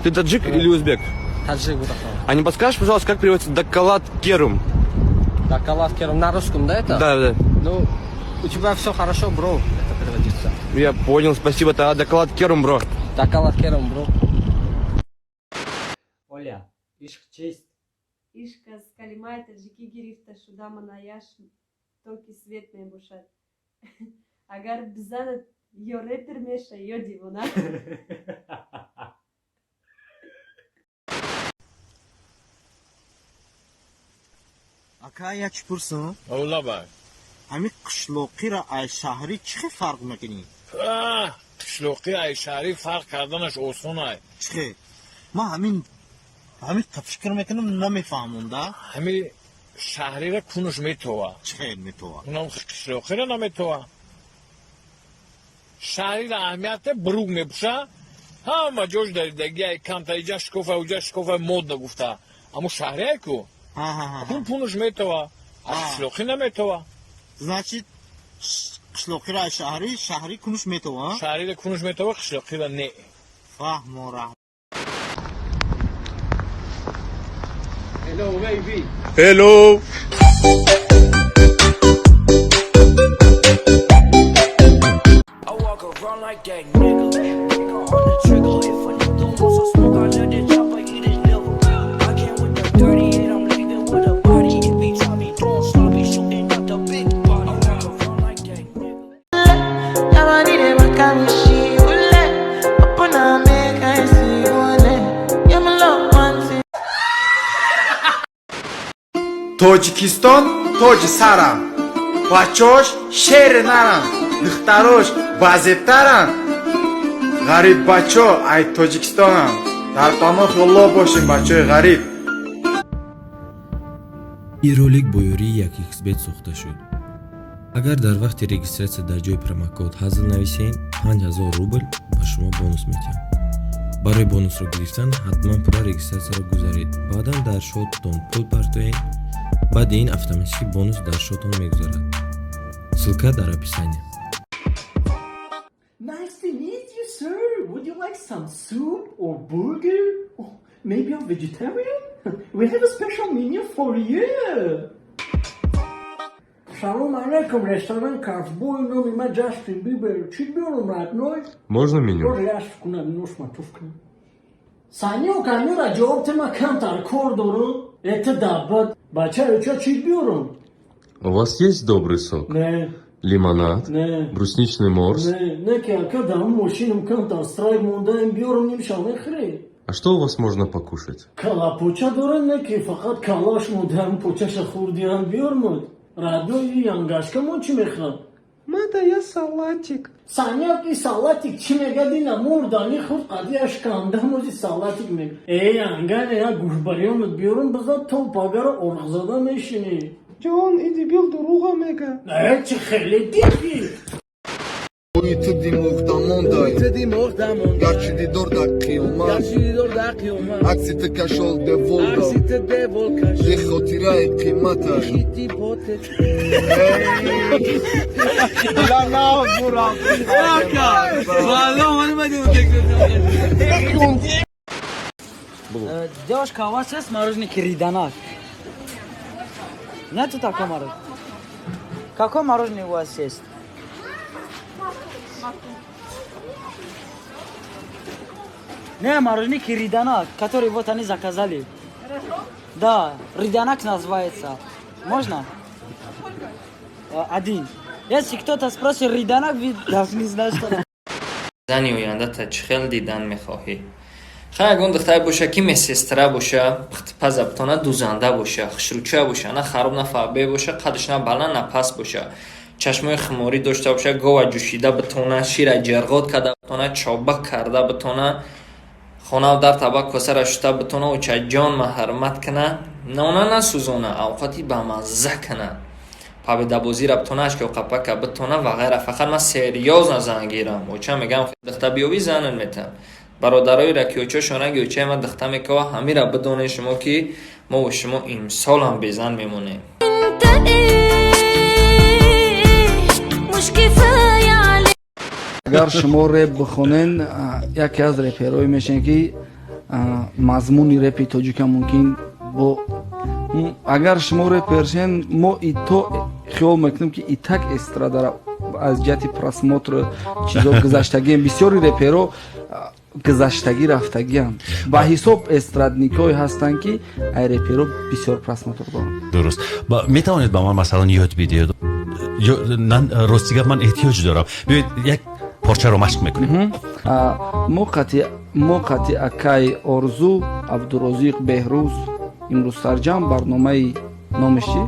Ты таджик или узбек? Таджик буду. А не подскажешь, пожалуйста, как переводится «дакалат керум»? Дакалат керум на русском, да, это? Да. Ну, у тебя все хорошо, бро, это переводится. Я понял, спасибо. Тогда дакалат керум, бро. Дакалат керум, бро. Оля, ишқ чист? Ишқ аз калимаи таҷикӣ гирифта шуда, маънояш токи свет мебошад. Агар бизанад, ё репер меша, ё девона. Ака, як чӣ пурсам? Лабай. Ҳамин қишлоқиро аз шаҳрӣ чӣ хел фарқ мекунӣ? Қишлоқӣ ай шаҳрӣ фарқ карданаш осон ай. Чӣ хел? Ман ҳамин фикр мекунам, намефаҳмам да. Ҳами шаҳрира кунуш метова. Чӣ хел метова? Унам қишлоқира наметова. Шаҳрира аҳамияте брук мепӯша, ҳама ҷош даридаги ай, камта иҷа шикофа, уҷа шикофа, модда гуфта. Аммо шаҳри ай ку кун пунуш метова, а қишлоқӣ наметова. Значит, қишлоқира аз шаҳрӣ, шаҳрӣ кунуш метова? Шаҳрира кунуш метова, қишлоқира не. Фаҳмо, раҳ. Hello, baby. Hello. I walk around like that nigga. Finger on the trigger. If a nigga wants some smoke, I let the chopper eat his liver. I came with the 38, I'm leaving with a body. If he try me doing sloppy, shooting out the big body. I walk around like that nigga. Тоҷикистон тоҷи сарам, бачош шери нарам, духтарош базебтарам, ғариббачо ай Тоҷикистонам. Дар паноҳи Аллоҳ бошем, бачои ғариб. Ин ролик бо ёрии 1xBet сохта шуд. Агар дар вақти регистрация дар ҷои промокод ҳазл нависед, 5000 рубл ба шумо бонус медиҳам. Барои бонусро гирифтан ҳатман пурра регистрацияро гузаред, баъдан дар шотон пул партоед. Баъди ин автоматически бонус дар шотон мегузарад. Ссылка дар описание. Nice to meet you, sir. Would you like some soup or burger? Oh, maybe a vegetarian? We have a special menu for you. Салом алейкум, ресторан Ковбой, номи ма Джастин Бибер. Чӣ биёрум, родной? Можно меню? Тоже яшф кунам, ношма туф кунам. Санёк, амира ҷавоб тема, камтар кор дорум. Это даббат. Бача, ча чӣ биёрум? У вас есть добрый сок? Не. Лимонад? Не. Брусничный морс? Не, не, ки ака, дар мошинам камтар страйк мондаем, биёрум, нимша мехӯрӣ. А что у вас можно покушать? Калапоча дорем, не ки фақат калаш мондаам, почаша хурдиам, биёрмуд. Родной, янгашкамон чӣ мехӯрад? Мада я салатик. Саняк, и салатик чӣ мега, дина мурдани худ қадияш кандам, ози салатик мега. Э, янгане, я гӯшбарёнат биёрум, биза то пагара орғзада мешинӣ. Ҷон, и дебил дуруға мега. Э, чӣ хеле дидӣ. Бӯи ту димоғда мондай, гарчи дидор дар қиёмат, акси ту кашол деволда, е хотираи қиматаш. Девушка, у вас есть мороженое кириданак? Нету такого мороженого? Какое мороженое у вас есть? Не, мороженое кириданак, который вот они заказали. Да, риданак называется. Можно? Один. Если кто-то спросит риданак, вы должны знать, что. Зани ояндата чӣ хел дидан мехоҳӣ? Хай, ягон духтаре боша, ки медсестра боша, пухтипаза бутона, дузанда боша, хушрӯча боша, на хароб, на фарбе боша, қадаш на баланд, на паст боша, чашмои хуморӣ дошта боша, гова ҷӯшида битона, шира ҷарғот карда битона, чобак карда битона, хонав дар табак косара шута битона, очаҷон ма ҳурмат кана, нона насӯзона, авқоти бамазза кана, победабозира битона, ашкоқапака битона ва ғайра. Фақат ман серьёзно зан гирам, оча мегам, духта биёвӣ, занат метам. Бародароеро, ки очашон ранги очаи ман духта мекова, ҳамира бидонед шумо, ки мо шумо имсолам безан мемонем. انت ايه مش كفاية عليك. Агар шумо реп бихонен, яке аз реперое мешен, ки Мазмуни репи тоҷика мумкин бо агар шумо репер шен, мо и то хиёл мекунем, ки и так эстрадара аз ҷиҳати просмотр чизо гузаштагием. Бисёри реперо гузаштагӣ рафтагианд, ба ҳисоб эстрадникҳое ҳастанд, ки ай реперо бисёр просмотр доранд. Дуруст. Метавонед ба ман, масалан, ёд бидиҳед? Рости гап, ман эҳтиёҷ дорам. Биёед, як порчаро машқ мекунем. Мо қати акай Орзу Абдурозиқ Беҳрӯз имрӯз сарҷам барномаи номеш чи?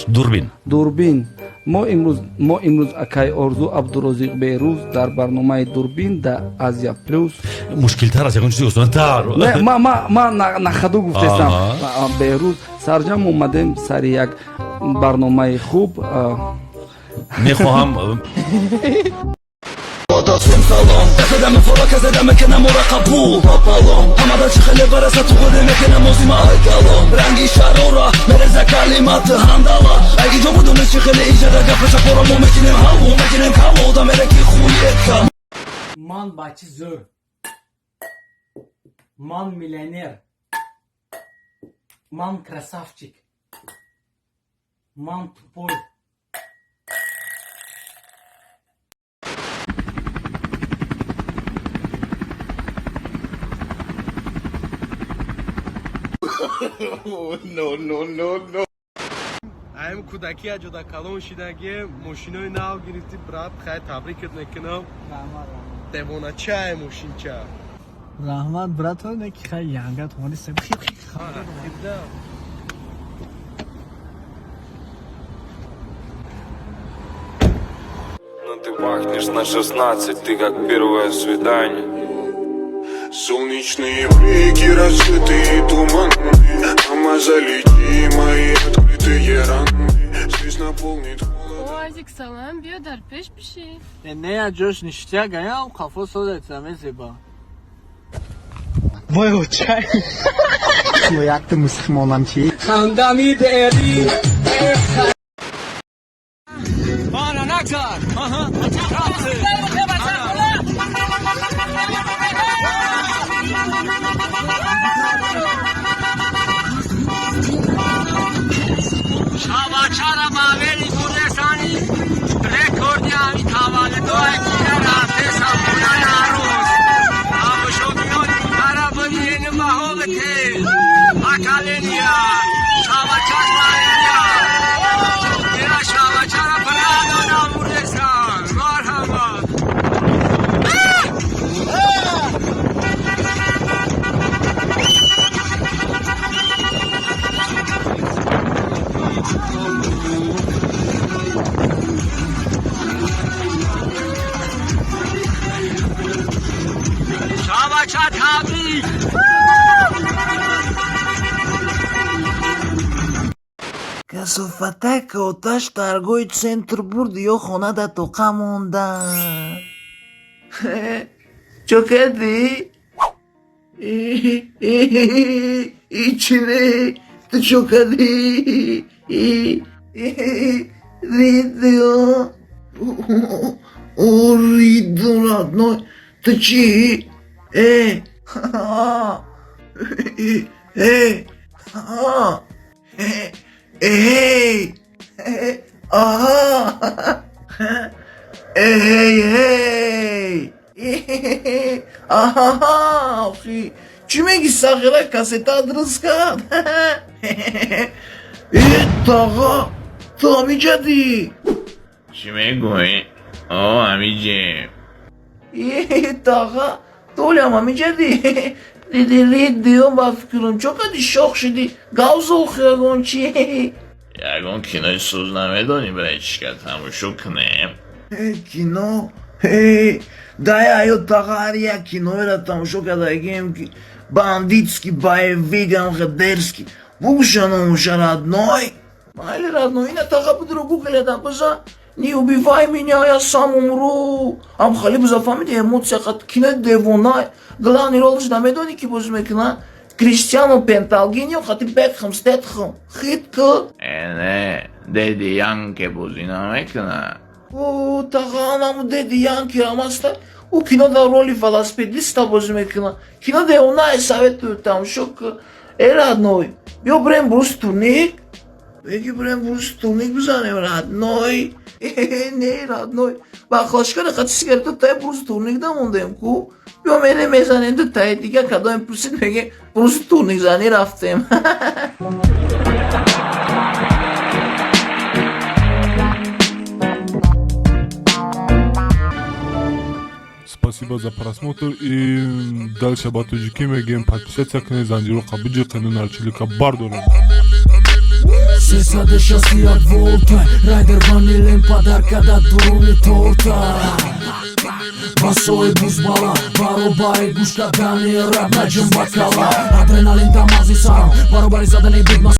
Дурбин. Дурбин. Мо имрӯз акай Орзу Абдурозиқ Беҳрӯз дар барномаи Дурбин дар Азия Плюс. Мушкилтар аст, ягон чизи осонтар. Ма на ходу гуфтестам. Беҳрӯз сарҷам омадем сари як барномаи хуб. Мехоҳам. Салом задам қабул пополом. Ҳамада чи хеле бараса ту худе мекунам озима айкалом. Ранги шарора мереза калимат ҳандала. Аги ҷо будонест чи хеле иҷада гапаша пора мо мекунем ҳаво мекунем каво да мере ки хуека. Ман бачи зӯр, ман миллионер, ман красавчик, ман тупой. No, no, no, no. Аим кӯдакия ҷода калон шидагие, мошинои нав гирифтӣ, брат, хай, табрикат мекунам. Девоначае мошинча. Раҳмат, брато, не ки хай янгат хони сем. Хирда. Но ты пахнешь на 16, ты как первое свидание. Солнечные блики, разжитые туманами. Мама, залети мои открытые раны. Здесь наполнит Азик, салам, биё дар пеш биши. Не, я ҷош ништяк, гаям қафо созад мезеба. Вой, очай. Якта мусулмонам чи? Хандами дери. Ана накар. Аҳа. Шабачара мавели бурдесани рекорди ами таваллудое кира рафтеса будан арӯз тамошобиёни тарафони маҳовате поколения шабача маия ира шабачара парадона бурдесан. Марҳаба. Шабача табрик. Касофатака оташ торговый центр бурд ё хона да тоқа монда. Чо кардӣ? Ичи не, ту чо кардӣ? Ридио. О, Ридо, родной. Ту чӣ? Э. Э. Эй! Ага! Эй, эй! Аҳа! Чӣ меги, сағира кассета дуруст кард? Э, таға, ту ҳамиҷадӣ? Чӣ мегӯӣ? О, ҳамиҷем. Э, таға, ту ҳолиам ҳамиҷадӣ? Диди ридиё, ба фикрам, чо кади шох шидӣ? Гавзохи ягон чи? Ягон кинои суз намедонӣ, братишка, тамошо кунем? Кино? Дай аё, таға, ҳар як киноеро тамошо кардагием, ки бандитский, боевик, амха дерзкий. Бугуша номуша, родной? Майли, родной, ина таға будро гугледа биза. Не убивай меня, я сам умру. Ам хали биза, фаҳмиди, эмоция қат кинои девона. Главный ролш намедонӣ ки бозӣ мекунад? Криштиану Пенталгинио хати Бекхам Стетхам. Хит ку? Э, не, Деди Янке бозӣ намекунад. О, таға, анаму Деди Янки ам аста. Ӯ кино дар роли велосипедиста бозӣ мекунад. Кино девонаи, советую тамошо ку. Э, родной, биё бирем брус турник. Беги, бирем брус турник бизанем, родной. Не, родной, бахлашкара қати сигарета тай брус турник дамондем ку. Биё мерем, мезанем ду таи дига. Кадоем пурсид, мегем, брус турник занӣ рафтем. Спасибо за просмотр и дальше ба тоҷикӣ мегӯем: подписаться кунед, занҷироқа биҷиқену нарчилика бардорем. 361 волта райдер ванилем падарка да дуруни торта. Басои бузбала баробари гӯш кардани рап наҷум бакала. Адреналин дар мағзи сарам баробари задани бит.